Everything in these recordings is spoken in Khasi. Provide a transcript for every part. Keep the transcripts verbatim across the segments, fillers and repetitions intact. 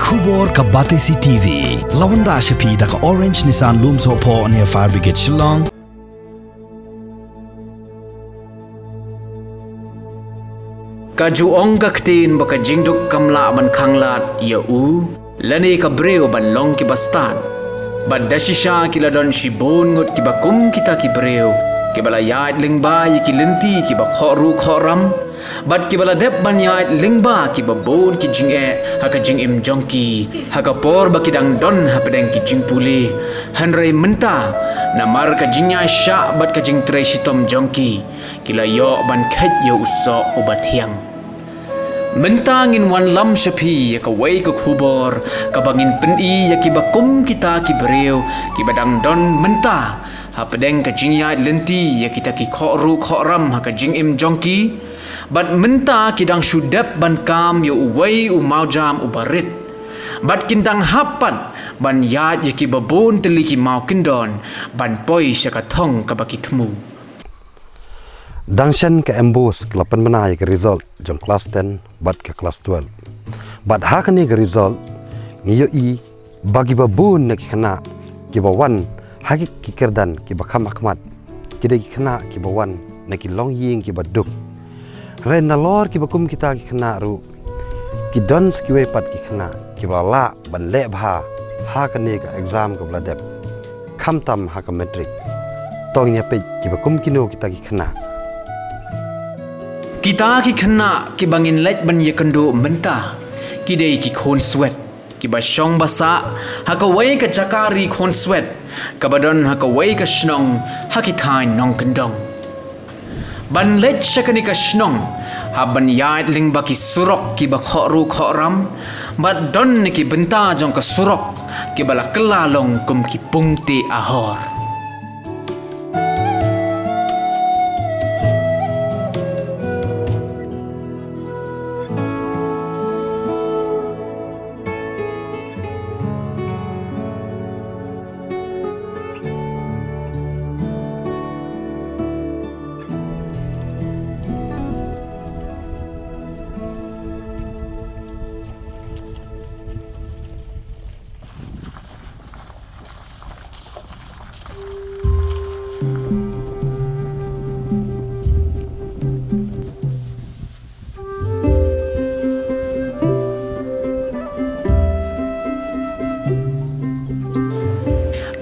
Khubor ka Batesi T V. La wanrah sha phi da ka Orange Nissan Lumsohphoh near Fire Brigade Shillong. Ka ju ong ka ktien ba ka jingduk kam lah ban khanglad ïa u, lane ka briew ban long kiba stad. Bad da shisha ki la don shibun ngut kiba kum kita ki briew, kiba la ïaid lyngba ïa ki lynti kiba khohruh khohram, bad kiba la dep ban ïaid lyngba kiba bun ki jingeh ha ka jingim jong ki, ha ka por ba ki dang don hapdeng ki jingpule. Hynrei mynta, namar ka jingïaishah bad ka jingtrei shitom jong ki, ki la ïoh ban kheit ïa u soh uba thiang. Mynta ngin wanlam sha phi ïa kawei ka khubor, kaba ngin pyni ïa kiba kum kita ki briew, kiba dang don mynta hapdeng ka jingïaid lynti ïa kita ki khohruh khohram ha ka jingim jong ki. Bad mynta ki dang shu dep ban kam ïa uwei u mawjam uba rit. Bad kin dang hap pat ban ïaid ïa kiba bun tylli ki mawkyndon ban poi sha ka thong kaba ki thmu. Dang shen ka MBOSE ka la pynbna ïa ka result jong klas ten bad ka klas twelve. Bad ha kane ka result ngi ïohi ba kiba bun na ki khynnah kiba wan ha ki, ki kyrdan kiba kham hakhmat, ki dei ki khynnah kiba wan na ki longïing kiba duk. Hynrei nalor kiba kum kita ki khynnah ruh, ki don sa kiwei pat ki khynnah kiba la lah ban leh bha ha kane ka exam kaba la dep, khamtam ha ka matric. To ngin ïa peit kiba kum kino kita ki khynnah. Kita ki khynnah kiba ngin leit ban ïakynduh mynta, ki dei ki khun swet kiba shong ba sah ha kawei ka jaka ri khun swet, kaba don ha kawei ka shnong ha ki thaiñ nongkyndong. Ban leit sha kane ka shnong, hap ban ïaid lyngba ki surok kiba khohruh khohram, bad don na ki bynta jong ka surok kiba la kylla long kum ki pung teh ahor.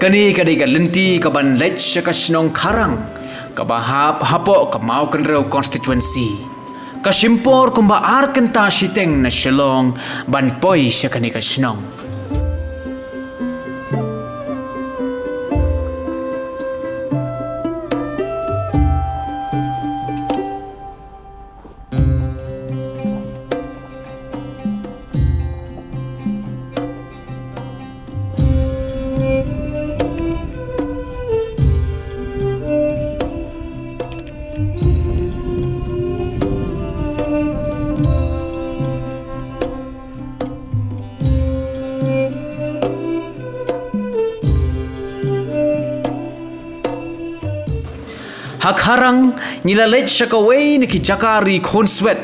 Kane ka dei ka lynti kaban leit sha ka shnong Kharang, kaba hap hapoh ka Mawkynrew constituency. Ka shim por kumba ar kynta shiteng na Shillong ban poi sha kane ka shnong. Ha Kharang, ngi la leit sha kawei na ki jaka ri khun swet,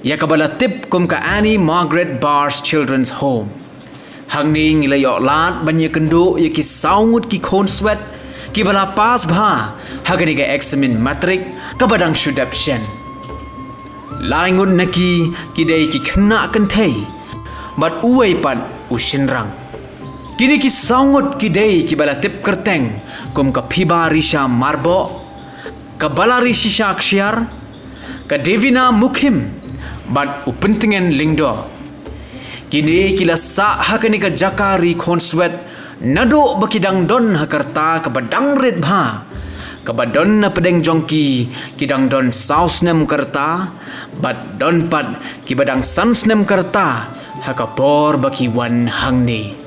ïa kaba la tip kum ka Annie Margaret Barr's Children's Home. Hangne ngi la ïoh lad ban ïakynduh ïa ki saw ngut ki khun swet, kiba la pass bha ha kane ka eksamin matrik kaba dang shu dep shen. Lai ngut na ki, ki dei ki khynnah kynthei, bad uwei pat u shynrang. Kine ki saw ngut ki dei kiba la tip kyrteng kum ka Phiba Risha Marboh, ka Balari Shisha Kshiar, ka Devina Mukhim, bad u Pyntngen Lyngdoh. Kine ki la sah ha kane ka jaka ri khun swet, naduh ba ki dang don ha ka rta kaba dang rit bha. Kaba don na pdeng jong ki, ki dang don saw snem ka rta, bad don pat kiba dang san snem ka rta, ha ka por ba ki wan hangne.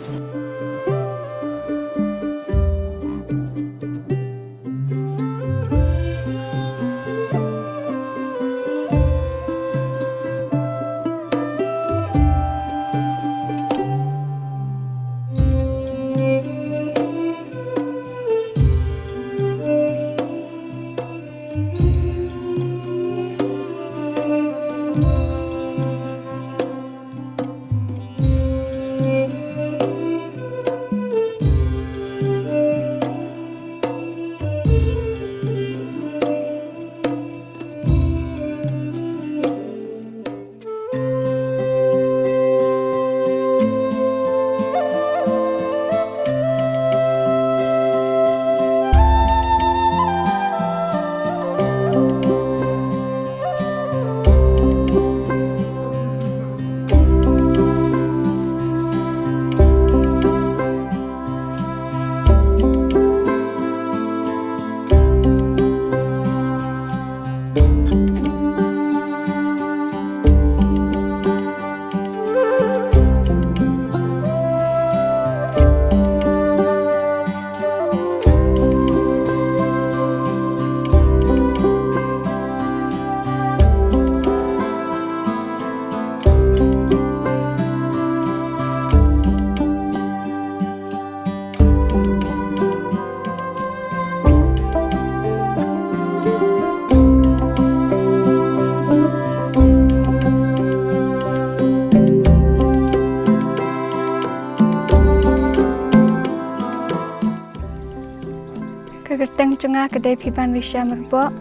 Nga ka dei Phiban Risha Myrboh.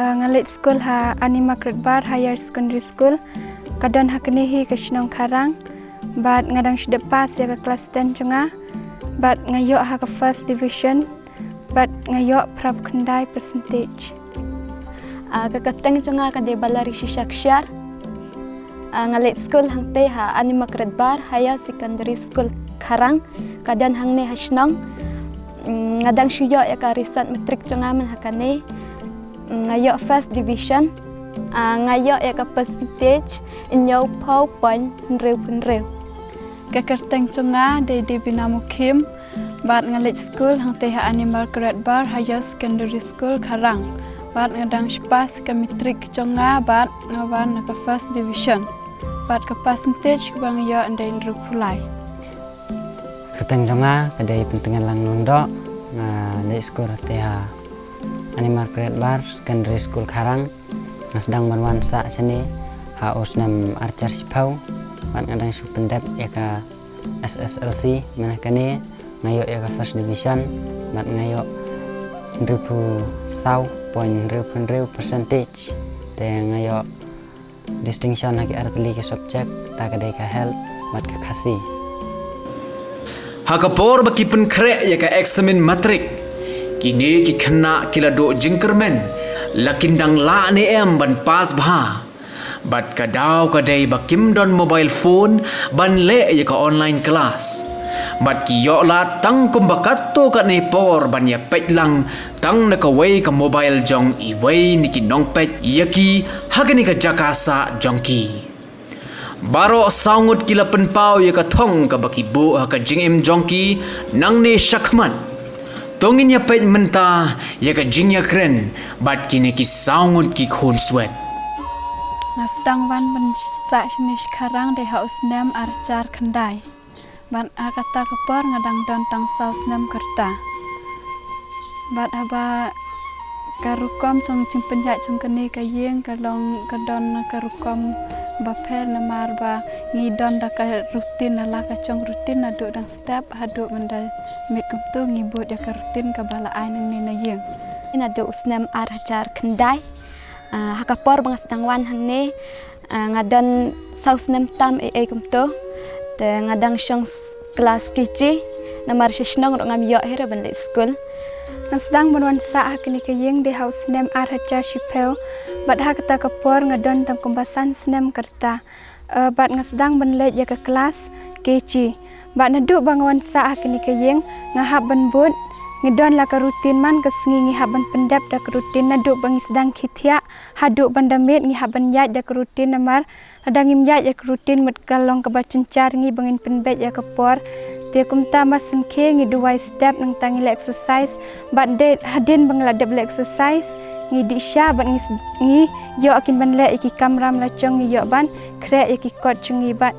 Ah, nga leit skul ha Annie Margaret Barr Higher Secondary School. Ka don ha kane hi ka shnong Kharang. Bad nga dang shu dep pass ïa ka class ten jong nga. Bad nga ïoh ha ka first division. Bad nga ïoh phra phew khyndai percentage. Ah, ka kyrteng jong nga ka dei Balari Shisha Kshiar. Ah, nga leit skul hangtei ha Annie Margaret Barr Higher Secondary School Kharang. Ka don hangne ha shnong. Mm, nga dang shu ïoh ïa ka result matric jong nga mynta ha kane. Mm, nga ïoh first division. Ah, nga ïoh ïa ka percentage hynñiew phew point hynriew phew hynriew. Ka kyrteng jong nga dei Debina Mukhim. Bad nga leit skul hangtei ha Annie Margaret Barr Higher Secondary School Kharang. Bad nga dang shu pass ka matric jong nga bad nga wan na ka first division. Bad ka percentage kaba nga ïoh dei hynriew phew lai. Kyrteng jong nga ka dei Pyntngen Langnondo, nga leit skul hangtei ha Annie Margaret Barr Secondary School Kharang. Nga sdang ban wan sah shane ha u snem ar hajar shiphew. Bad nga dang shu pyndep ïa ka S S L C mynta kane, nga ïoh ïa ka first division. Bad nga ïoh hynriew phew saw point hynriew phew hynriew percentage. Te nga ïoh distinction ha ki artylli ki subject, ta ka dei ka health bad ka Khasi. Ha ka por ba ki pynkhreh ïa ka eksamin matric, kine ki khynnah ki la duh jingkyrmen la kin dang lah ne em ban pass bha. Bad ka daw ka dei ba kim don mobile phone ban leh ïa ka online class. Bad ki ïoh lad tang kumba katto katne por ban ïa peit lang tang na kawei ka mobile jong iwei na ki nongpeit ïa ki ha kane ka jaka sah jong ki. Baroh saw ngut ki la pynpaw ïa ka thong kaba ki buh ha ka jingim jong ki nangne shakhmat. To ngin ïa peit mynta ïa ka jingïakren bad kine ki saw ngut ki khunswet. Nga sdang wan ban sah shane sha Kharang dei ha u snem ar hajar khyndai. Bad ha kata ka por nga dang don tang saw snem ka rta. Bad haba ka rukom jong jingpynïaid jong kane ka ïing ka long ka don ka rukom ba pher namar ba ngi don da ka routine, na la ka jong routine naduh dang step haduh mynta miet kumto ngi bud ïa ka routine kaba la ai nangne na ïing. Naduh u snem ar hajar khyndai, ah, ha ka por ba nga sdang wan hangne, ah, nga don saw snem tam ei ei kumto. Te nga dang shong s-, klas K G, namar sha shnong ruh ngam ïoh hi ruh ban leit skul. Nga sdang ban wan sah ha kane ka ïing dei ha u snem ar hajar shiphew, bad ha kata ka por nga don tang kumba san snem ka rta. Eh, bad nga sdang ban leit ïa ka klas K G. Bad naduh ba nga wan sah ha kane ka ïing, nga hap ban bud, ngi don la ka routine man ka sngi ngi hap ban pyndep da ka routine naduh ba ngi sdang khie thiah, haduh ban da miet ngi hap ban ïaid da ka routine namar lada ngim ïaid ïa ka routine mut ka long kaba jynjar ngi ba ngin pynbeit ïa ka por. Te kumta mar shu khie ngi duwai step nangta ngi leh exercise. Bad dei hadien ba ngi la dep leh exercise ngi dih sha bad ngi s-, ngi ïoh kin ban leh ïa ki kamram la jong ngi ïoh ban khreh ïa ki kot jong ngi bad,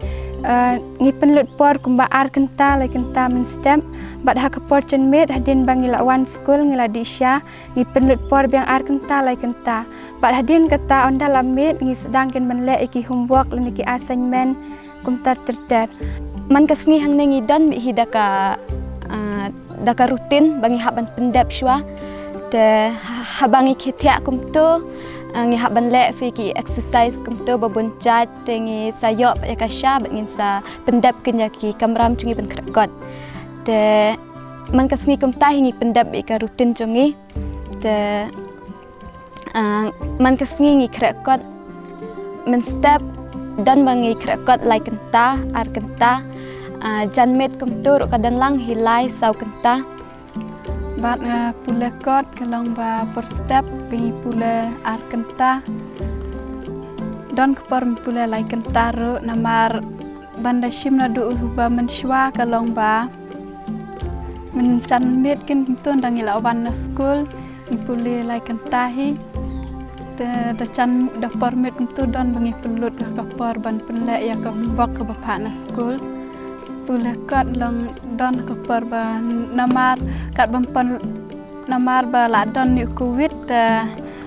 eh, ngi pynlut por kumba ar kynta lai kynta mynstep. Bad ha ka por janmiet hadien ba ngi la wan skul ngi la dih sha ngi pynlut por biang ar kynta lai kynta. Bad hadien kata ynda la miet ngi sdang kin ban leh ïa ki homework lane ki assignment kumta ter ter. Man ka sngi hangne ngi don beit hi da ka, ah, da ka routine ba ngi hap ban pyndep shuwa. Te ha-, haba ngi khie thiah kumto, ah, ngi hap ban leh phi ki exercise kumto ba bun jait te ngi sa ïoh ïa ka sha bad ngin sa pyndep kin ïa ki kamram jong ngi ban khreh kot. Te man ka sngi kumta hi ngi pyndep ïa ka routine jong ngi. Te, ah, man ka sngi ngi khreh kot mynstep, don ba ngi khreh kot lai kynta, ar kynta, ah, janmiet kumto ruh ka don lang hi lai saw kynta. Bad nga pule kot ka long ba por step ngi pule ar kynta. Don ka por ngi pule lai kynta ruh namar ban da shim naduh uba mynshuwa ka long ba mynjanmiet kin kumto ynda ngi la wan na skul ngi pule lai kynta hi. Te da jan da por miet kumto don ba ngi pynlut ha ka por ban pynleh ïa ka homework kaba phah na skul. Pule kot long don ka por ba namar kat ban pyn Namar ba la don ïa u covid, eh,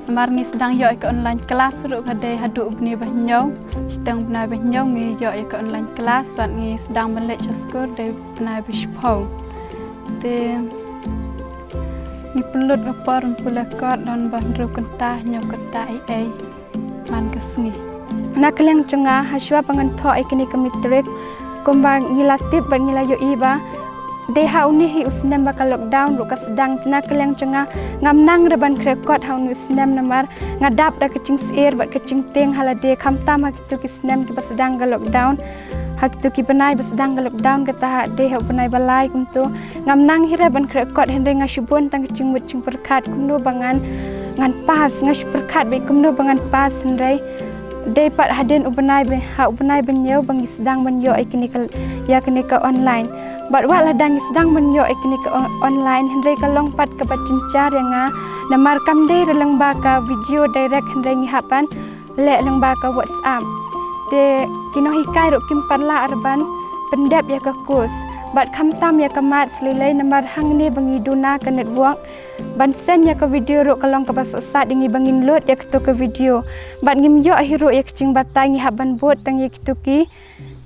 namar ngi sdang ïoh ïa ka online class ruh ka dei haduh u bnai ba hynñiew. Shiteng bnai ba hynñiew ngi ïoh ïa ka online class, bad ngi sdang ban leit sha skul dei bnai ba shiphew. Te Ngi pynlut ka por ban pule kot don ban riew kynta hynñiew kynta ei ei man ka sngi. Na ka liang jong nga, ha shuwa ba ngan thoh ïa kane ka matric, kumba ngi la tip bad ngi la ïohi ba dei ha une hi u snem ba ka lockdown ruh ka sdang. Te na ka liang jong nga, ngam nang re ban khreh kot ha une u snem namar nga dap da ka jingsyier bad ka jingtieng ha lade, khamtam ha kito ki snem kiba sdang ka lockdown. Ha kito ki bnai ba sdang ka lockdown, kata ha dei ha u bnai ba lai kumto. Ngam nang hi re ban khreh kot, hynrei nga shu bun tang ka jingmut jingpyrkhat kumno ba ngan, ngan pass, nga shu pyrkhat beit kumno ba ngan pass, hynrei dei pat hadien u bnai ba, ha u bnai ba hynñiew ba ngi sdang ban ïoh ïa kane ka, ïa kane ka online. Bad wat lada ngi sdang ban ïoh ïa kane ka on-, online, hynrei ka long pat kaba jynjar ïa nga namar kam dei re lyngba ka video direct, hynrei ngi hap ban leh lyngba ka WhatsApp. Te ki nonghikai ruh kim pat lah re ban pyndep ïa ka course. Bad khamtam ïa ka maths lei lei namar hangne ba ngi duna ka network. Ban send ïa ka video ruh ka long kaba sohsat ïa ngi ba ngin load ïa kato ka video. Bad ngim ïoh hi ruh ïa ka jingbatai, ngi hap ban bud tang ïa kito ki,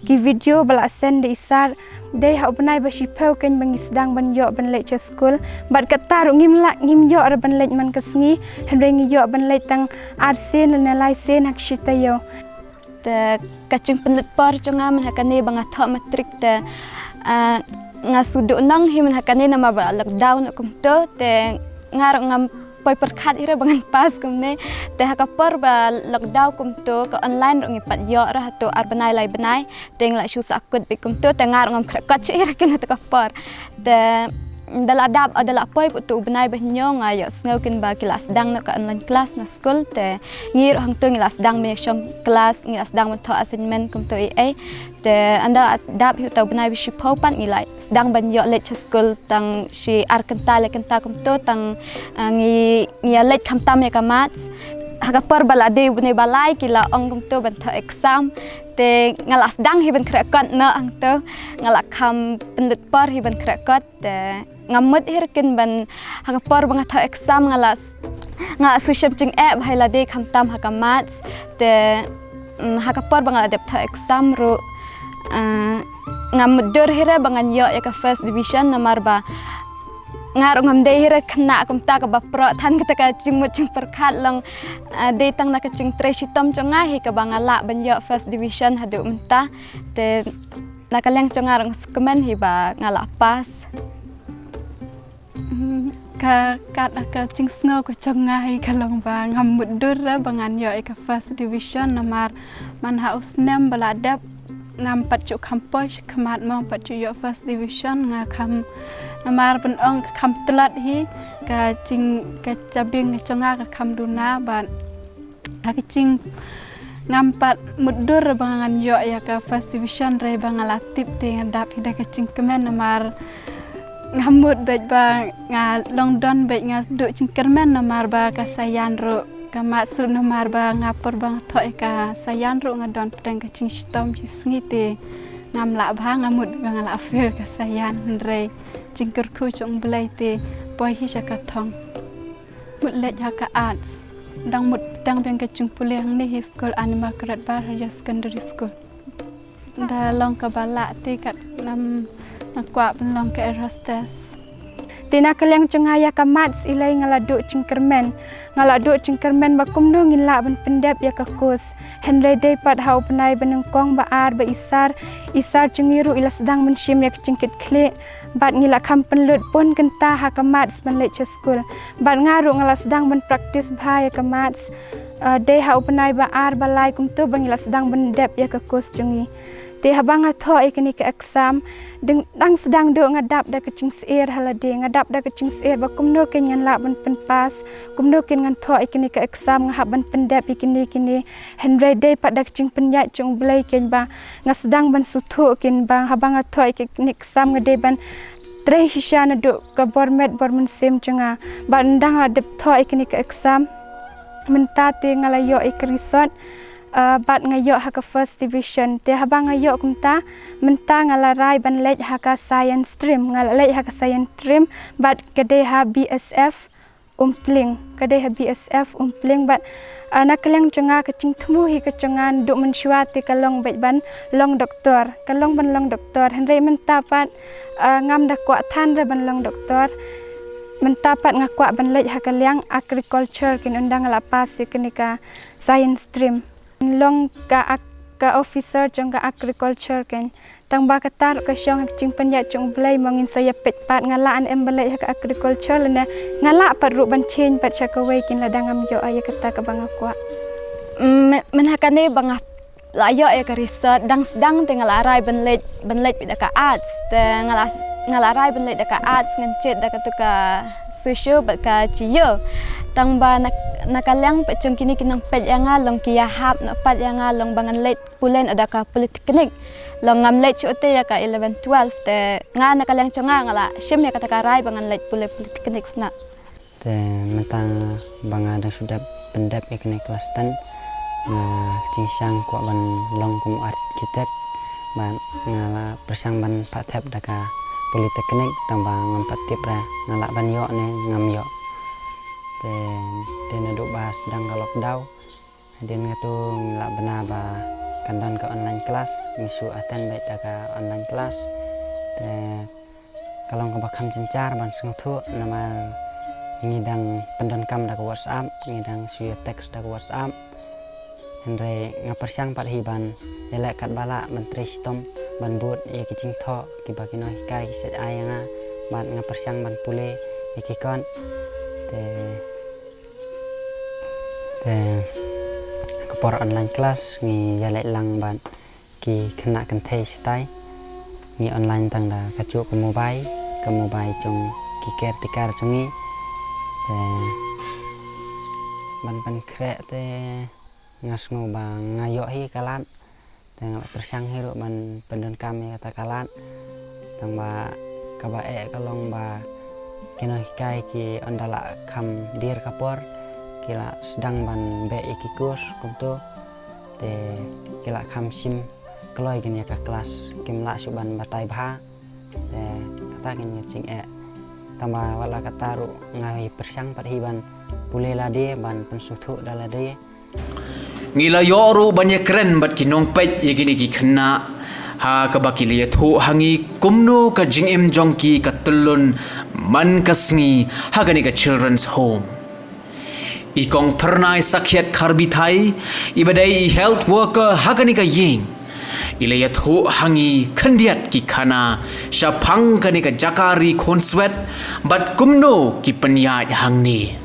ki video ba la send da i sir. Dei ha u bnai ba shiphew kein ba ngi sdang ban ïoh ban leit sha skul. Bad kata ruh ngim lah, ngim ïoh re ban leit man ka sngi, hynrei ngi ïoh ban leit tang ar sien lane lai sien ha ka shi taïew. Te ka jingpynlut por jong nga mynha kane ba nga thoh matric te, ah, nga shu duhnong hi mynha kane namar ba lockdown kumto, te nga ruh ngam poi pyrkhat hi re ba ngan pass kumne. Te ha ka por ba lockdown kumto, ka online ruh ngi pat ïoh re hato ar bnai lai bnai. Te ngi la shu sahkut beit kumto, te nga ruh ngam khreh kot shuh hi re kin hato ka por. Te da la dap, da la poi pat uto u bnai ba hynñiew, nga ïohsngew kin ba ki la sdang noh ka online class na skul. Te ngi ruh hangto ngi la sdang ban ïa shong class, ngi la sdang ban thoh assignment kumto ei ei. Te ynda la dap hi uto u bnai ba shiphew pat ngi la sdang ban ïoh leit sha skul tang shi ar kynta lai kynta kumto, tang, ah, ngi, ngi ïa leit khamtam ïa ka maths. Ha ka por ba la dei u bnai ba lai ki la ong kumto ban thoh exam. Te nga la sdang hi ban khreh kot noh hangto. Nga la kham pynlut por hi ban khreh kot. Te ngam mut hi re kin ban, ha ka por ba nga thoh exam nga la s-, nga la shu shem jingeh bha ïa lade khamtam ha ka maths. Te, mm, ha ka por ba nga la dep thoh exam ruh, eh, ngam mutdur hi re ba ngan ïoh ïa ka first division namar ba nga ruh ngam dei hi re khynnah kumta kaba proh than, kata ka jingmut jingpyrkhat long, eh, dei tang na ka jingtrei shitom jong nga hi kaba nga lah ban ïoh first division haduh mynta. Te na ka liang jong nga ruh nga sngewkmen hi ba nga la pass. Hmm, ka, ka, ka jingsngew ka jong nga hi ka long ba ngam mutdur re ba ngan ïoh ïa ka first division namar man ha u snem ba la dep ngam pat ju kham poi shakhmat mo, ngam pat ju ïoh first division, nga kham, namar ban ong ka kham tlot hi ka jing, ka jabieng ka jong nga ka kham duna bad ha ka jing ngam pat mutdur ba ngan ïoh ïa ka first division re ba nga la tip te nga dap hi da ka jingkmen namar ngam mut beit ba nga long don beit, nga duh jingkyrmen namar ba ka science ruh ka maths ruh namar ba nga por ba nga thoh ïa ka science ruh nga don pdeng ka jingshitom shisngi te ngam lah bha, nga mut ba nga la fail ka science, hynrei jingkyrkhu jong U Blei te poi hi sha ka thong. Mut leit ha ka arts. Dang mut dang biang ka jingpule hangne hi skul Anne Margaret Bar Higher Secondary School. Da long kaba lah te kat nam nga kwah ban long ka air hostess. Te na ka liang jong nga ïa ka maths ilei nga la duh jingkyrmen. Nga la duh jingkyrmen ba kumno ngin lah ban pyndep ïa ka course. Hynrei dei pat ha u bnai ba nyngkong ba ar ba i sir, i sir jong ngi ruh i la sdang ban shim ïa ka jingkitkhlieh. Bad ngi la kham pynlut bun kynta ha ka maths ban leit sha skul. Bad nga ruh nga la sdang ban practice bha ïa ka maths. Ah, dei ha u bnai ba ar ba lai kumto ba ngi la sdang ban dep ïa ka course jong ngi. Te haba nga thoh ïa kane ka exam, dang, dang sdang duh nga dap da ka jingsyier ha lade, nga dap da ka jingsyier ba kumno kein ngan lah ban pynpass, kumno kein ngan thoh ïa kane ka exam nga hap ban pyndep ïa kine kine. Hynrei dei pat da ka jingpynïaid jong U Blei kein ba nga sdang ban sngewthuh kein ba haba nga thoh ïa kane ka exam nga dei ban trei shisha naduh ka bor met bor mynsiem jong nga. Bad ynda nga la dep thoh ïa kane ka exam mynta te nga la ïoh ïa ka result, ah, bad nga ïoh ha ka first division. Te haba nga ïoh kumta, mynta nga la rai ban leit ha ka science stream, nga la leit ha ka science stream bad ka dei ha B S F Umpling, ka dei ha B S F Umpling bad, ah, na ka liang jong nga ka jingthmu hi ka jong nga naduh mynshuwa te ka long beit ban long doktor, ka long ban long doktor. Hynrei mynta pat, ah, ngam da kwah than re ban long doktor. Mynta pat nga kwah ban leit ha ka liang agriculture, kein ynda nga la pass ïa kane ka science stream. Long ka ag-, ka officer jong ka agriculture kein. Tang ba kata ruh ka shong ha ka jingpynïaid jong U Blei, ma ngin sa ïa peit pat nga lah ne em ban leit ha ka agriculture lane nga lah pat ruh ban change pat sha kawei, kein lada ngam ïoh ïa kata kaba nga kwah. Mm, men ha kane ba nga la ïoh ïa ka research, dang sdang te nga la rai ban leit, ban leit da ka arts, te nga la, nga la rai ban leit da ka arts, ngan shet da katu ka socio bad ka geo. Tang ba na, na ka liang pat jong kine ki nongpeit ïa nga long ki ïahap noh pat ïa nga long ba ngan leit pule noh da ka polytechnic. Long ngam leit shuh te ïa ka eleven twelve, te nga na ka liang jong nga nga la shim ïa kata ka rai ba ngan leit pule polytechnic sna. Te mynta ba nga dang shu dep pyndep ïa kane klas ten, nga jingshisha kwah ban long kum architect, bad nga la pyrshang ban phah thep da ka polytechnic, tang ba ngam pat tip re nga lah ban ïoh ne ngam ïoh. Te, te naduh ba sdang ka lockdown, hadien katu ngi la bna ba kan don ka online class, ngi shu attend beit da ka online class. Te ka long kaba kham jynjar ban sngewthuh namar ngi dang pyndonkam da ka WhatsApp, ngi dang shu ïa text da ka WhatsApp. Hynrei nga pyrshang pat hi ban ïaleh katba lah ban trei shitom ban bud ïa ki jingthoh kiba ki nonghikai ki set ai ïa nga, bad nga pyrshang ban pule ïa ki kot. Te, te ka por online class ngi ïaleh lang bad ki khynnah kynthei shatai. Ngi online tang da kajuh ka mobile, ka mobile jong ki caretaker jong ngi. Te ban pynkhreh te nga sngew ba nga ïoh hi ka lad. Te nga la pyrshang hi ruh ban pyndonkam ïa kata ka lad. Tang ba kaba eh ka long ba ki nonghikai ki ynda la kham dier ka por ki la sdang ban beh ïa ki course kumto. Te ki la kham shim kloi kin ïa ka class, kim lah shuh ban batai bha. Te kata kin ïa jingeh. Tang ba wat la kata ruh nga hi pyrshang pat hi ban pule lade, ban pynsngewthuh da lade. Ngi la ïoh ruh ban ïakren bad ki nongpeit ïa kine ki khynnah ha kaba ki la ïathuh ha ngi kumno ka jingim jong ki ka tyllun man ka sngi ha kane ka children's home. I Kong Phyrnai Sakhiat Kharbithai, iba dei i health worker ha kane ka ïing, i la ïathuh ha ngi khyndiat ki khana shaphang kane ka jaka ri khunswet bad kumno ki pynïaid hangne.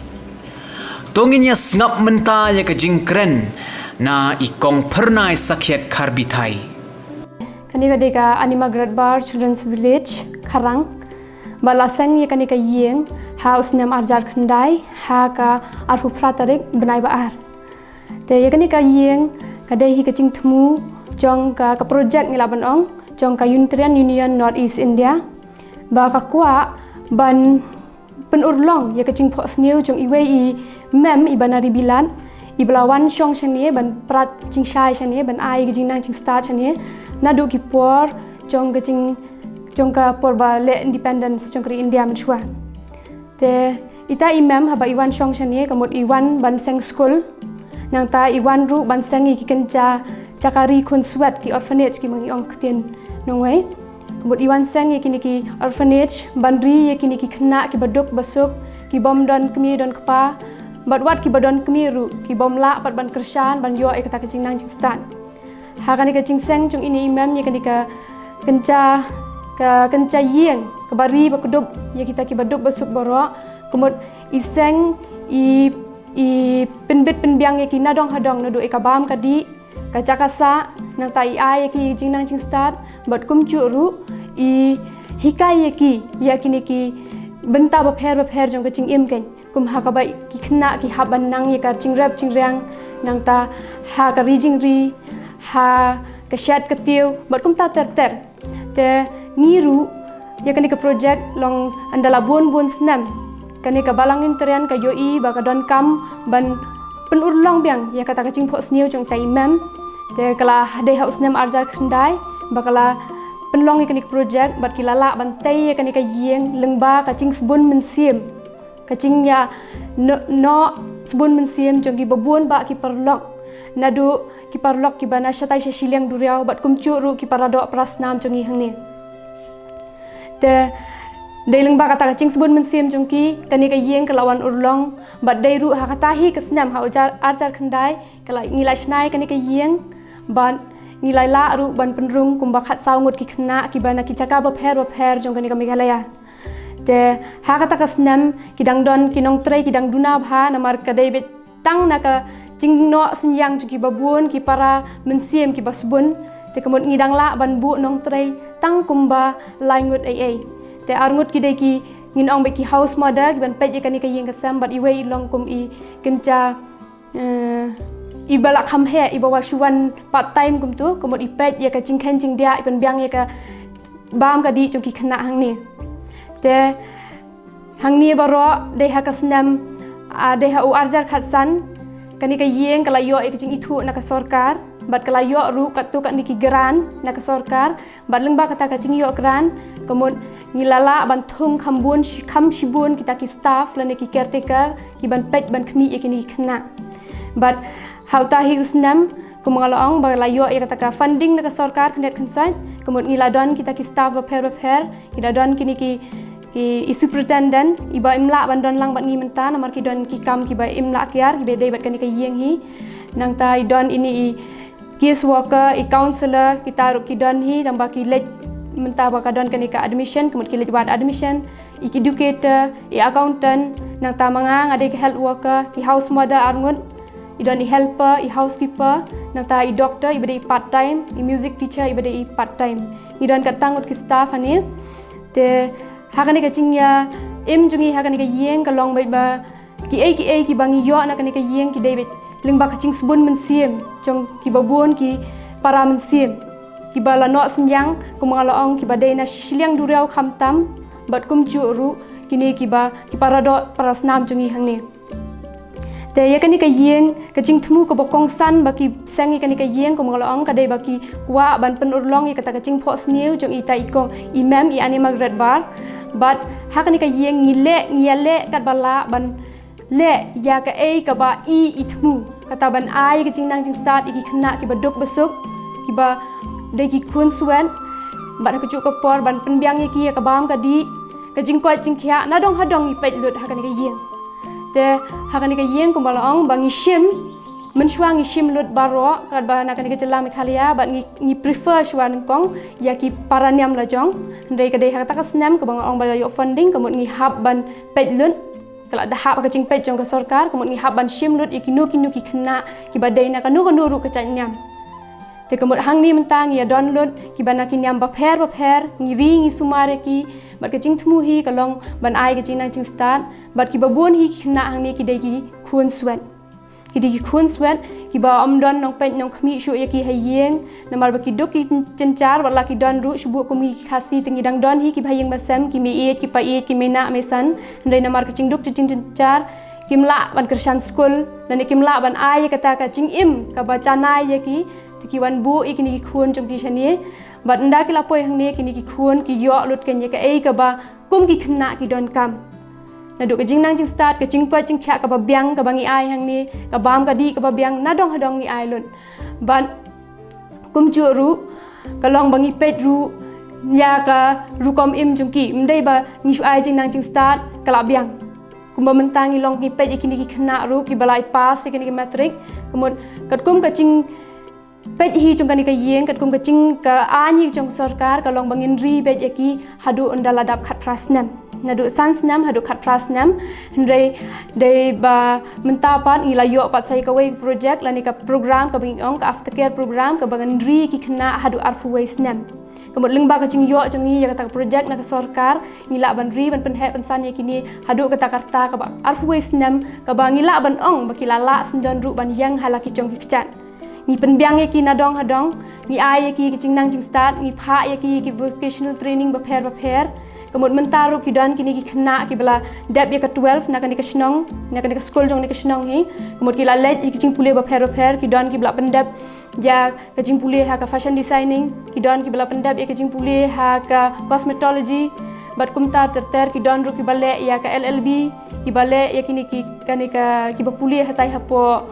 To ngin ïa sngap mynta ïa ka jingkren na i Kong Phyrnai Sakhiat Kharbithai. Kane ka dei ka Annie Margaret Barr Children's Village, Kharang. Ba la seng ïa kane ka ïing ha u snem arhajar khyndai ha ka arphew phra tarik bnai ba ar. Te ïa kane ka ïing ka dei hi ka jingthmu jong ka, ka project ngi lah ban ong, jong ka Unitarian Union North East India. Ba ka kwah ban pynurlong ïa ka jingphohsniew jong iwei i mem iba na ri Bilat, iba la wan shong shane ban prat jingshai shane, ban ai ka jingnang jingstad shane naduh ki por jong ka jing, jong ka por ba leh independence jong ka ri India mynshuwa. Te ita i mem haba i wan shong shane ka mut i wan ban seng skul, nangta i wan ruh ban seng ïa ki kynja jaka ri khunswet, ki orphanage kiba ngi ong ktien nongwei. Ka mut i wan seng ïa kine ki orphanage ban ri ïa kine ki khynnah kiba duk ba suk, ki bym don kmie don kpa, bad wat kiba don kmie ruh ki bym lah pat ban kyrshan ban ïoh ïa kata ka jingnang jingstad. Ha kane ka jingseng jong ine i mem ïa kane ka kynja, ka kynja ïing kaba ri ba kdup ïa kita kiba duk ba suk baroh, ka mut i seng, i, i pynbit pynbiang ïa ki nadong hadong, naduh ïa ka bam ka dih, ka jaka sah, nangta i ai ïa ki jingnang jingstad, bad kumjuh ruh i hikai ïa ki ïa kine ki bynta bapher bapher jong ka jingim, kein kum ha kaba ki khynnah ki hap ban nang ïa ka jingrep jingriang, nangta ha ka ri jingri, ha ka shet ka tiew bad kumta ter ter. Te ngi ruh ïa kane ka project long ynda la bun bun snem kane ka Balang Unitarian ka ïohi ba ka donkam ban pynurlong biang ïa kata ka jingphohsniew jong ita i mem. Te ka la dei ha u snem arhajar khyndai ba ka la pynlong ïa kane ka project bad ki la lah ban tei ïa kane ka ïing lyngba ka jingsbun mynsiem, ka jingïa no, noh sbun mynsiem jong kiba bun bah ki paralok, naduh ki paralok kiba na shatai sha shiliang duriaw bad kumjuh ruh ki paradoh parasnam jong ngi hangne. Te Dei lyngba kata ka jingsbun mynsiem jong ki, kane ka ïing ka la wan urlong, bad dei ruh ha kata hi ka snem ha u jar, ar jar khyndai, ka la, ngi la shna ïa kane ka ïing, bad ngi la lah ruh ban pynrung kumba khatsaw ngut ki khynnah kiba na ki jaka bapher bapher jong kane ka Meghalaya. Te ha kata ka snem ki dang don ki nongtrei ki dang duna bha namar ka dei beit tang na ka jingnoh synñiang jong kiba bun ki para mynsiem kiba sbun. Te ka mut ngi dang lah ban buh nongtrei tang kumba lai ngut ei ei. Te ar ngut ki dei ki, ngin ong beit ki house mother, kiban peit ïa kane ka ïing ka sem, bad iwei i long kum i kynja, eh, iba la kham heh, iba wa shu wan part time kumtu, ka mut i peit ïa ka jingkheiñ jingdiah, i pynbiang ïa ka bam ka dih jong ki khynnah hangne. Te hangne baroh dei ha ka snem, ah, dei ha u ar jar khatsan, kane ka ïing ka la ïoh ïa ka jingithuh na ka sorkar, bad ka la ïoh ruh katto katne ki grant na ka sorkar, bad lyngba kata ka jingïoh grant, ka mut ngi la lah ban thung kham bun shi-, kham shibun kita ki staff lane ki caretaker, kiban peit ban khmih ïa kine ki khynnah. Bad ha uta hi u snem, kumba nga la ong ba la ïoh ïa kata ka funding na ka sorkar khyndiat khynsoit, ka mut ngi la don kita ki staff bapher bapher, ngi la don kine ki, ki, i superintendent, iba im lah ban don lang bad ngi mynta, namar ki don ki kam kiba im lah kiar, kiba dei bad kane ka ïing hi. Nangta i don ine i case worker, i counselor, kita ruh ki don hi, tangba ki leit mynta ba ka don kane ka admission, ka mut ki leit wad admission, i educator, i accountant, nangta ma nga nga dei ka health worker, ki house mother ar ngut, i don i helper, i housekeeper, nangta i doctor, iba dei i part time, i music teacher, iba dei i part time. Ngi don katto ngut ki staff hangne. Te ha kane ka jingïaim jong ngi ha kane ka ïing ka long beit ba kiei kiei kiba ngi ïoh na kane ka ïing ki dei beit lyngba ka jingsbun mynsiem jong kiba bun ki para mynsiem, kiba la noh synñiang, kumba nga la ong, kiba dei na shiliang duriaw khamtam, bad kumjuh ruh kine kiba ki para doh para snam jong ngi hangne. Te ïa kane ka ïing, ka jingthmu kaba kongsan ba ki seng ïa kane ka ïing, kumba nga la ong, ka dei ba ki kwah ban pynurlong ïa kata ka jingphohsniew jong ita i kong, i mem, i Anne Margaret Barr. Bad ha kane ka ïing ngi leh, ngi ïaleh katba lah ban leh ïa kaei kaba i i thmu, kata ban ai ka jingnang jingstad ïa ki khynnah kiba duk ba suk, kiba dei ki khun swet, bad ha kajuh ka por ban pynbiang ïa ki ïa ka bam ka dih, ka jingkoit jingkhiah, nadong hadong ngi peit lut ha kane ka ïing. Te ha kane ka ïing, kumba la ong, ba ngi shim, mynshuwa ngi shim lut baroh katba na kane ka jylla Meghalaya, bad ngi, ngi prefer shuwa nyngkong ïa ki para niam la jong. Hynrei ka dei ha kata ka snem kaba nga ong ba la ïoh funding, ka mut ngi hap ban peit lut, ka la da hap ha ka jingpeit jong ka sorkar, ka mut ngi hap ban shim lut ïa kino kino ki khynnah kiba dei na kano kano ruh ka jait niam. Te ka mut hangne mynta ngi ïa don lut kiba na ki niam bapher bapher, ngi ri ngi sumar ïa ki, bad ka jingthmu hi ka long ban ai ka jingnang jingstad, bad kiba bun hi ki khynnah hangne ki dei ki khun swet. Ki dei ki khun swet, kiba ym don nongpeit nongkhmih shuh ïa ki ha ïing, namar ba ki duk ki jynjar, wat la ki don ruh, shu buh kum ki Khasi te ngi dang don hi kiba ha ïing ba sem, ki meiieit, ki paieit, ki meinah meisan, hynrei namar ka jingduk jingjar, kim lah ban kyrshan skul, lane kim lah ban ai ïa kata ka jingim kaba janai ïa ki, te ki wan buh ïa kine ki khun jong ki shane. Bad ynda ki la poi hangne kine ki khun ki ïoh lut kein ïa kaei kaba kum ki khynnah ki donkam. Naduh ka jingnang jingstad, ka jingkoit jingkhiah kaba biang kaba ngi ai hangne, ka bam ka dih kaba biang, nadong hadong ngi ai lut. Bad kumjuh ruh, ka long ba ngi peit ruh ïa ka rukom im jong ki, ym dei ba ngi shu ai jingnang jingstad ka la biang. Kumba mynta ngi long ngi peit ïa kine ki khynnah ruh kiba la pass ïa kine ki matric, ka mut katkum ka jing peit hi jong kane ka ïing, katkum ka jing ka aiñ hi jong sorkar, ka long ba ngin ri beit ïa ki haduh ynda la dap khatphra snem. Naduh san snem haduh khatphra snem. Hynrei dei ba mynta pat ngi la ïoh pat sa ïa kawei ka project lane ka program kaba ngi ong ka aftercare program, kaba ngin ri ïa ki khynnah haduh arphew wei snem. Ka mut lyngba ka jingïoh jong ngi ïa kata ka project na ka sorkar, ngi lah ban ri ban pynheh pynsan ïa kine haduh kata ka rta kaba arphew wei snem, kaba ngi lah ban ong ba ki la lah syndon ruh ban ïeng ha la ki jong ki kjat. Ngi pynbiang ïa ki nadong hadong, ngi ai ïa ki ki jingnang jingstad, ngi phah ïa ki ki vocational training bapher bapher. Ka mut mynta ruh ki don kine ki khynnah kiba la dep ïa ka twelve na kane ka shnong, na kane ka skul jong kane ka shnong hi. Ka mut ki la leit ïa ki jingpule bapher bapher, ki don kiba la pyndep ïa ka jingpule ha ka fashion designing, ki don kiba la pyndep ïa ka jingpule ha ka cosmetology, bad kumta ter ter, ki don ruh kiba leh ïa ka L L B, kiba leh ïa kine ki, kane ka, kiba pule hatai hapoh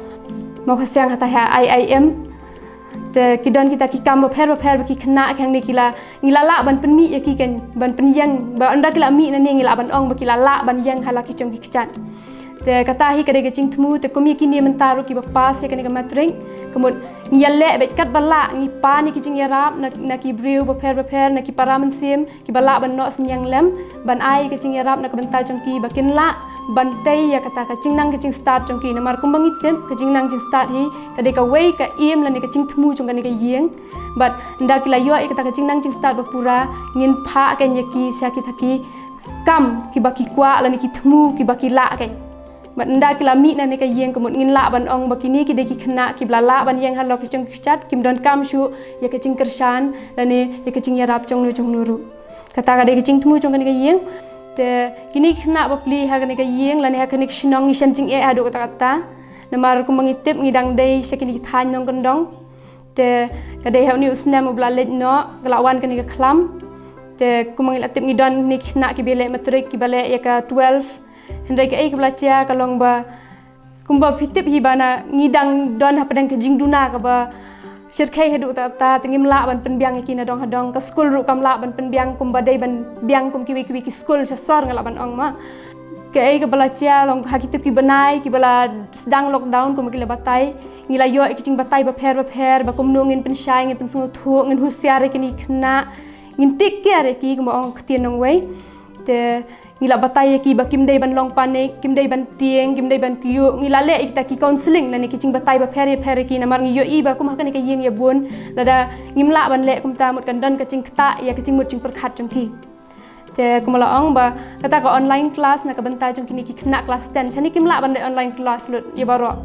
Mawkasiang hatai ha I I M. Te ki don kita ki kam bapher bapher ba ki khynnah ki hangne ki la, ngi la lah ban pynmih ïa ki kan, ban pynïeng, ba ynda ki la mih nangne ngi lah ban ong ba ki la lah ban ïeng ha la ki jong ki kjat. Te kata hi ka dei ka jingthmu, te kum ïa kine mynta ruh kiba pass ïa kane ka matric, ka mut ngi ïaleh beit katba lah, ngi pan ïa ki jingïarap na, na ki briew bapher bapher, na ki para mynsiem kiba lah ban noh synñiang lem, ban ai ka jingïarap na ka bynta jong ki ba kin lah ban tei ïa kata ka jingnang ka jingstad jong ki. Namar kumba ngi tip, ka jingnang jingstad hi ka dei kawei ka aim lane ka jingthmu jong kane ka ïing. Bad ynda ki la ïoh ïa kata ka jingnang jingstad ba pura, ngin phah kan ïa ki sha kita ki kam kiba ki kwah lane ki thmu kiba ki lah kan. Bad ynda ki la mih na kane ka ïing, ka mut ngin lah ban ong ba kine ki dei ki khynnah kiba la lah ban ïeng halor ki jong ki kjat, kim donkam shuh ïa ka jingkyrshan lane ïa ka jingïarap jongno jongno ruh. Kata ka dei ka jingthmu jong kane ka ïing. Te kine ki khynnah ba plie ha kane ka ïing lane ha kane ka shnong ngi shem jingeh haduh katta katta. Namar kumba ngi tip ngi dang dei sha kine ki thaiñ nongkyndong. Te ka dei ha une u snem uba la leit noh ka la wan kane ka khlam. Te kumba ngi la tip ngi don kine ki khynnah kiba leh matric, kiba leh ïa ka twelve. Hynrei kaei kaba la jia ka long ba kumba phi tip hi ba na ngi dang don hapdeng ka jingduna kaba shyrkhei haduh katta katta, te ngim lah ban pynbiang ïa ki nadong hadong, ka skul ruh kam lah ban pynbiang kumba dei ban biang kum kiwei kiwei ki skul sha sor, nga lah ban ong ma. Kaei kaba la jia long ha kito ki bnai kiba la sdang lockdown kumba ki la batai, ngi la ïoh ïa ki jingbatai bapher bapher ba kumno ngin pynshai, ngin pynsngewthuh, ngin husiar ïa kine ki khynnah, ngin take care ïa ki kumba ong ka ktien nongwei. Te ngi la batai ïa ki ba kim dei ban long panic, kim dei ban tieng, kim dei ban kyiuh. Ngi la leh ïa kita ki counselling lane ki jingbatai bapher bapher ïa ki, namar ngi ïohi ba kum ha kane ka ïing ïa bun, lada ngim lah ban leh kumta, mut kan don ka jingktah ïa ka jingmut jingpyrkhat jong ki. Te kumba la ong ba kata ka online class na ka bynta jong kine ki khynnah class ten, shane kim lah ban leh online class lut ïa baroh.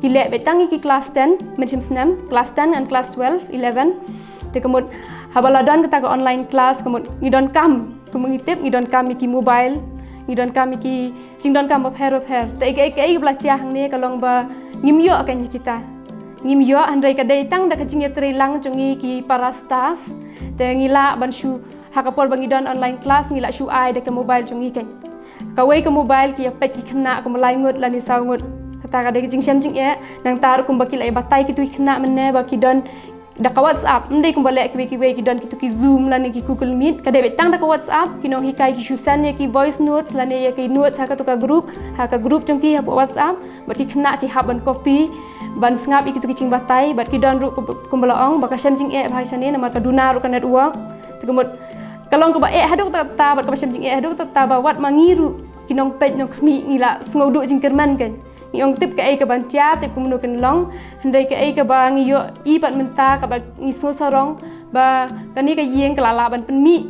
Ki leh beit tang ïa ki class ten mynshem snem, class ten ngan class twelve, eleven. Te ka mut haba la don kata ka online class, ka mut ngi donkam, kumba ngi tip ngi donkam ïa ki mobile, ngi donkam ïa ki jingdonkam bapher bapher. Te kaei kaei kaba la jia hangne ka long ba ngim ïoh kan ïa kita. Ngim ïoh, hynrei ka dei tang da ka jingïatreilang jong ngi ki para staff. Te ngi lah ban shu, ha ka por ba ngi don online class, ngi lah shu ai da ka mobile jong ngi kan. Kawei ka mobile ki ïa peit ki khynnah kumba lai ngut lane saw ngut. Kata ka dei ka jingshem jingeh. Nangta ruh kumba ki la ïa batai kito ki khynnah mynne ba ki don da ka WhatsApp, ym dei kumba leh kiwei kiwei ki don kito ki Zoom lane ki Google Meet, ka dei beit tang da ka WhatsApp. Ki nonghikai ki shu send ïa ki voice notes lane ïa ki notes ha kato ka group, ha ka group jong ki ha WhatsApp. Bad ki khynnah ki hap ban copy, ban sngap ïa kito ki jingbatai, bad ki don ruh kum-, kumba la ong ba ka shem jingeh bha shane namar ka duna ruh ka network. Te ka mut ka long kaba eh haduh katta katta, bad kaba shem jingeh haduh katta katta ba wat ma ngi ruh ki nongpeit nongkhmih ngi la sngew duh jingkyrmen kan. Ngi ong tip kaei kaban jia, tip kumno kan long, hynrei kaei kaba ngi ïohi pat mynta kaba ngi sngew sarong ba kane ka ïing ka la lah ban pynmih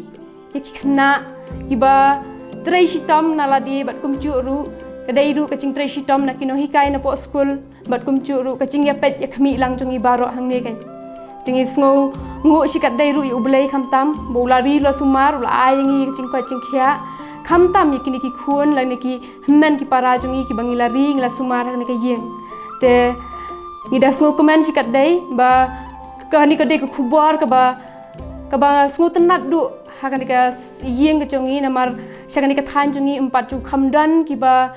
ïa ki khynnah kiba trei shitom na lade bad kumjuh ruh, ka dei ruh ka jingtrei shitom na ki nonghikai napoh skul, bad kumjuh ruh ka jingïapeit ïakhmih lang jong ngi baroh hangne kan. Te ngi sngewnguh shikatdei ruh ïa U Blei khamtam ba u la ri, u la sumar, u la ai ïa ngi ka jingkoit jingkhiah khamtam ïa kine ki khun lane ki hynmen ki para jong ngi kiba ngi la ri, ngi la sumar ha kane ka ïing. Te ngi da sngewkmen shikatdei ba kane ka dei ka khubor kaba, kaba sngewtynnat duh ha kane ka s-, ïing ka jong ngi, namar sha kane ka thaiñ jong ngi ym pat ju kham don kiba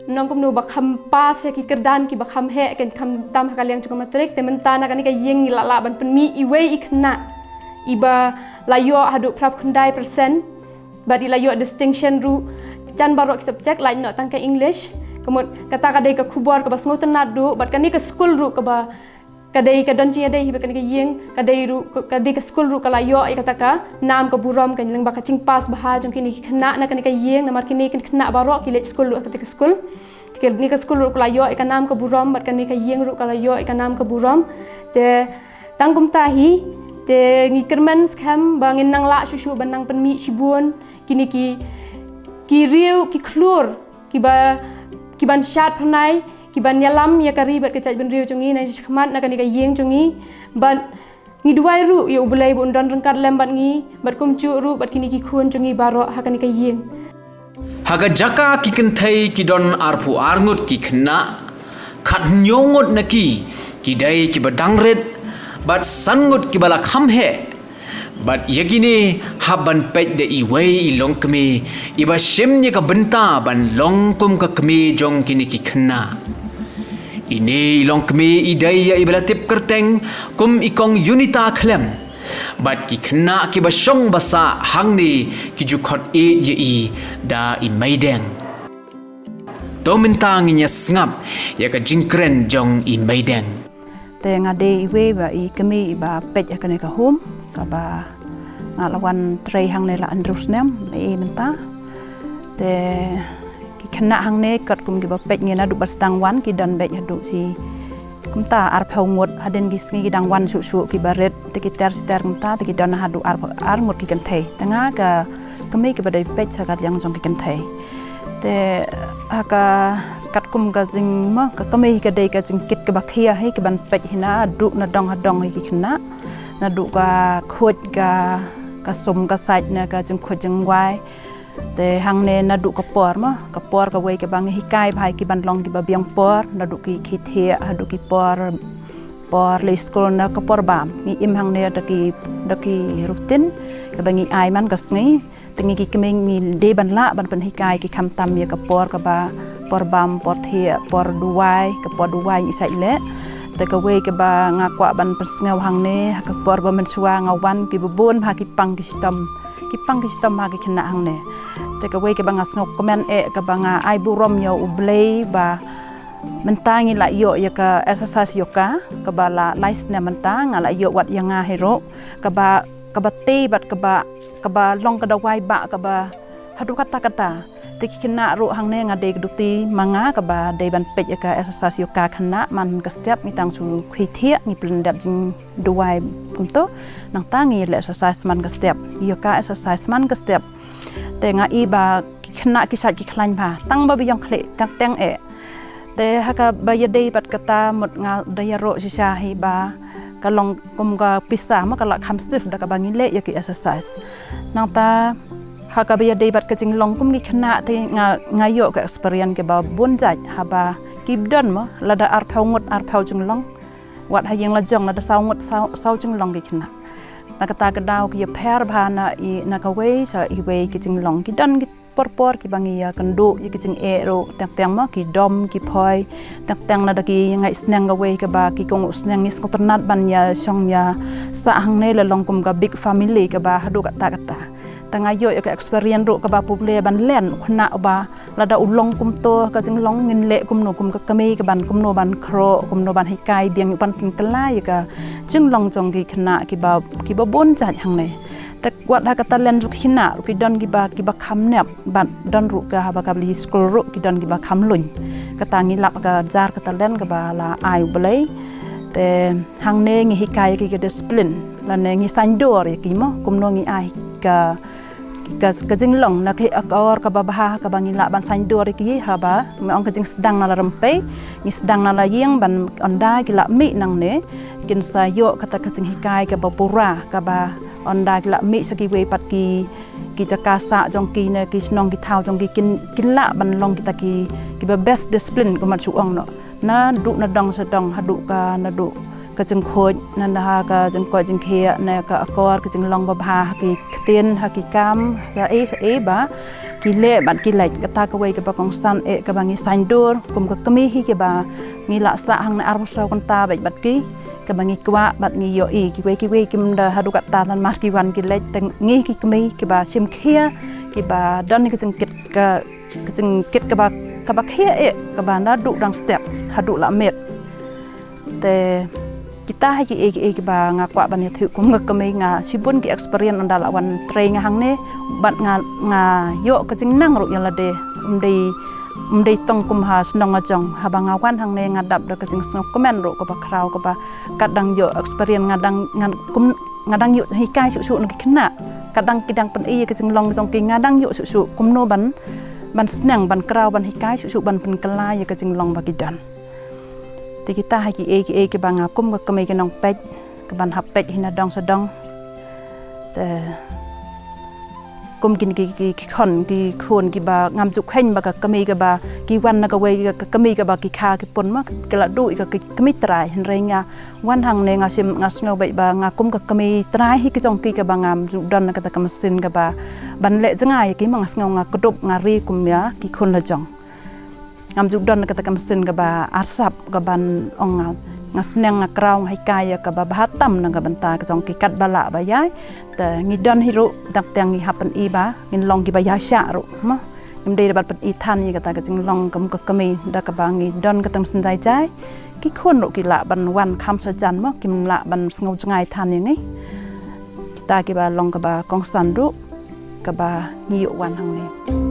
nongkumno ba kham pass ïa ki kyrdan kiba kham heh, kan, khamtam ha ka liang jong ka matric. Te mynta na kane ka ïing ngi la lah ban pynmih iwei i khynnah iba la ïoh haduh phra phew khyndai percent bad i la ïoh distinction ruh jan baroh ki subject, lait noh tang ka English. Ka mut kata ka dei ka khubor kaba sngewtynnat duh, bad kane ka skul ruh kaba ka dei, ka don jingïadei hi bad kane ka ïing, ka dei ruh, ka, ka dei ka skul ruh ka la ïoh ïa kata ka nam ka burom, kan, lyngba ka jingpass bha jong kine ki khynnah na kane ka ïing, namar kine ki khynnah baroh ki leit skul ruh ha kata ka skul. Kane ka skul ruh ka la ïoh ïa ka nam ka burom, bad kane ka ïing ruh ka la ïoh ïa ka nam ka burom. Te tang kumta hi, te ngi kyrmen skhem ba ngin nang lah shuh shuh ban nang pynmih shibun kine ki, ki riew ki khlur kiba, kiban shad phyrnai, kiban ïalam ïa ka ri bad ka jaitbynriew jong ngi na shakhmat na kane ka ïing jong ngi. Bad ngi duwai ruh ïa U Blei ba un don ryngkat lem bad ngi, bad kumjuh ruh bad kine ki khun jong ngi baroh ha kane ka ïing. Ha ka jaka ki kynthei ki don arphew ar ngut ki khynnah, khathynñiew ngut na ki ki dei kiba dang rit, bad san ngut kiba la kham heh. Bad ïa kine hap ban peit da iwei i longkmie iba shim ïa ka bynta ban long kum ka kmie jong kine ki khynnah. Ine i longkmie i dei ïa iba la tip kyrteng kum i Kong Unita Khlem. Bad ki khynnah kiba shong ba sah hangne ki ju khot ïeit ïa i da i Meideng. To mynta ngin ïa sngap ïa ka jingkren jong i Meideng. Te nga dei iwei ba i kmie iba peit ha kane ka home kaba nga la wan trei hangne la hynriew snem, i mynta. Te ki khynnah hangne katkum kiba peit ngi naduh ba sdang wan ki don beit haduh shi kumta arphew ngut, hadien ki sngi ki dang wan shuh shuh kiba rit, te ki ter shi ter kumta, te ki don haduh ar, ar ngut ki kynthei. Te nga ka kmie kaba dei peit sha ka liang jong ki kynthei. Te ha ka katkum ka jing ma ka kmie hi ka dei ka jingkit kaba khia hi kaban peit hi naduh na dong ha dong hi ki khynnah. Naduh ka khuid ka, ka sum ka sait na ka jingkhuid jingwai. Te hangne naduh ka por ma, ka por kawei kaba ngi hikai bha ïa kiban long kiba biang por, naduh ki khie thiah haduh ki por, por leit skul na ka por bam. Ngi im hangne da ki, da ki routine kaba ngi ai man ka sngi. Te ngi ki kmie ngi dei ban lah ban pynhikai ki khamtam ïa ka por kaba por bam, por thiah, por duwai, ka por duwai ngi sait leh. Te kawei kaba nga kwah ban pynsngew hangne ha ka por ba mynshuwa nga wan kiba bun bha ki pang ki shitom, ki pang ki shitom ha ki khynnah hangne. Te kawei kaba nga sngewkmen eh kaba nga ai burom ïa U Blei ba mynta ngi la ïoh ïa ka exercise yoga kaba la lai snem mynta nga la ïoh wat ïa nga hi ruh kaba, kaba tei bad kaba, kaba long ka dawai ba kaba haduh katta katta. Te ki khynnah ruh hangne nga dei ka duty ma nga kaba dei ban peit ïa ka exercise yoga khynnah man ka step ngi tang shu khie thiah ngi pynlong dep jingduwai kumto. Nangta ngi leh exercise man ka step. Yoga exercise man ka step. Te nga i ba ki khynnah ki sait ki khlaiñ bha. Tang ba biang khlieh teng teng eh. Te ha kaba ïadei bad kata mut nga da ïaroh shisha hi ba ka long kum ka pisa ma ka la kham sif da kaba ngi leh ïa ki exercise. Nangta ha kaba ïadei bad ka jinglong kum ki khynnah te nga, nga ïoh ka experience kaba bun jait haba ki don ma lada arphew ngut arphew jinglong. Wat ha ïing la jong lada saw ngut saw, saw jinglong ki khynnah. Na kata ka daw ki ïapher bha na i, na kawei sha iwei ki jinglong ki don ki por por kiba ngi ïakynduh ïa ki jingeh ruh teng teng ma ki dom ki phoi. Teng teng lada ki ngeit sneng kawei kaba ki kohnguh sneng ngi sngewtynnat ban ïashong ïasah hangne la long kum ka big family kaba haduh katta katta. Te nga ïoh ïa ka experience ruh kaba pule ban len u khynnah uba lada u long kumto ka jinglong ngin leh kumno kum ka kmie kaban kumno ban khroh kumno ban hikai biang ban pynkylla ïa ka jinglong jong ki khynnah kiba, kiba bun jait hangne. Te wat ha ka talent jong ki khynnah ruh ki don kiba, kiba kham nep bad don ruh ka haba ka bli skul ruh ki don kiba kham luin. Kata ngi lap ka jar ka talent kaba la ai U Blei. Te hangne ngi hikai ïa ki ka discipline lane ngi saiñdur ïa ki mo kumno ngi ai ka, ka, ka jinglong na ka akor kaba bha kaba ngi lah ban saiñdur ïa ki haba me ong ka jingsdang na la rympei ngi sdang na la ïing ban ynda ki lah mih nangne kin sa ïoh kata ka jinghikai kaba pura kaba ynda ki lah mih sha kiwei pat ki, ki jaka sah jong ki ne ki shnong ki thaw jong ki kin, kin lah ban long kita ki, kiba best discipline kumba shu ong noh. Naduh na dong sha dong haduh ka naduh ka jingkhuid na, na ha ka jingkoit jingkhiah na ka akor ka jinglong ba bha ha ki ktien ha ki kam sa ei sa ei ba ki leh bad ki leit kata kawei kaba kongsan eh kaba ngi saiñdur kum ka kmie hi kiba ngi lah sah hangne arphew saw kynta bad bad ki kaba ngi kwah bad ngi ïohi kiwei kiwei kim da haduh katta namar ki wan ki leit te ngi ki kmie kiba shim khia kiba don ka jingkit ka ka jingkit kaba, kaba khia eh kaba naduh dang step haduh la miet. Te kita ha kiei kiei kiba nga kwah ban ïathuh kum ka kmie nga shibun ki experience ynda la wan trei nga hangne bad nga, nga ïoh ka jingnang ruh ïa lade. Ym dei, ym dei tang kum ha shnong nga jong haba nga wan hangne nga dap da ka jingsngewkmen ruh kaba khraw kaba kat dang ïoh experience nga dang, nga kum nga dang ïoh hikai shuh shuh na ki khynnah. Kat dang ki dang pyni ïa ka jinglong jong ki nga dang ïoh shuh shuh kumno ban, ban sneng ban kraw ban hikai shuh shuh ban pynkylla ïa ka jinglong ba ki don. Te kita ha kiei kiei kiba nga kum ka kmie ki nongpeit kaban hap peit hi na dong sha dong. Te kum kin ki, ki, ki khon ki khun kiba ngam ju kheiñ ba ka kmie kaba ki wan na kawei ka, ka kmie kaba ki kha ki pun ma ki la duh ïa ka ki kmie trai hynrei nga wan hangne nga shim nga sngew beit ba nga kum ka kmie trai hi ki jong ki kaba ngam ju don kata ka machine kaba ban leh jngai ïa ki ma nga sngew nga kdup nga ri kum ïa ki khun la jong. Ngam ju don kata ka mynsiem kaba arsap kaban ong nga, nga sneng nga kraw nga hikai ïa kaba bha tam na ka bynta ka jong ki katba lah ba ïai. Te ngi don hi ruh, dak tiang ngi hap pyni ba ngin long kiba ïaishah ruh mo. Ngim dei da bad pyni than ïa kata ka jinglong kum ka kmie, da kaba ngi don kata ka mynsiem jai jai. Ki khun ruh ki lah ban wan kham sha jan mo, kim lah ban sngew jngai than ïa ngi. Kita kiba long kaba kongsan ruh kaba ngi ïoh wan hangne.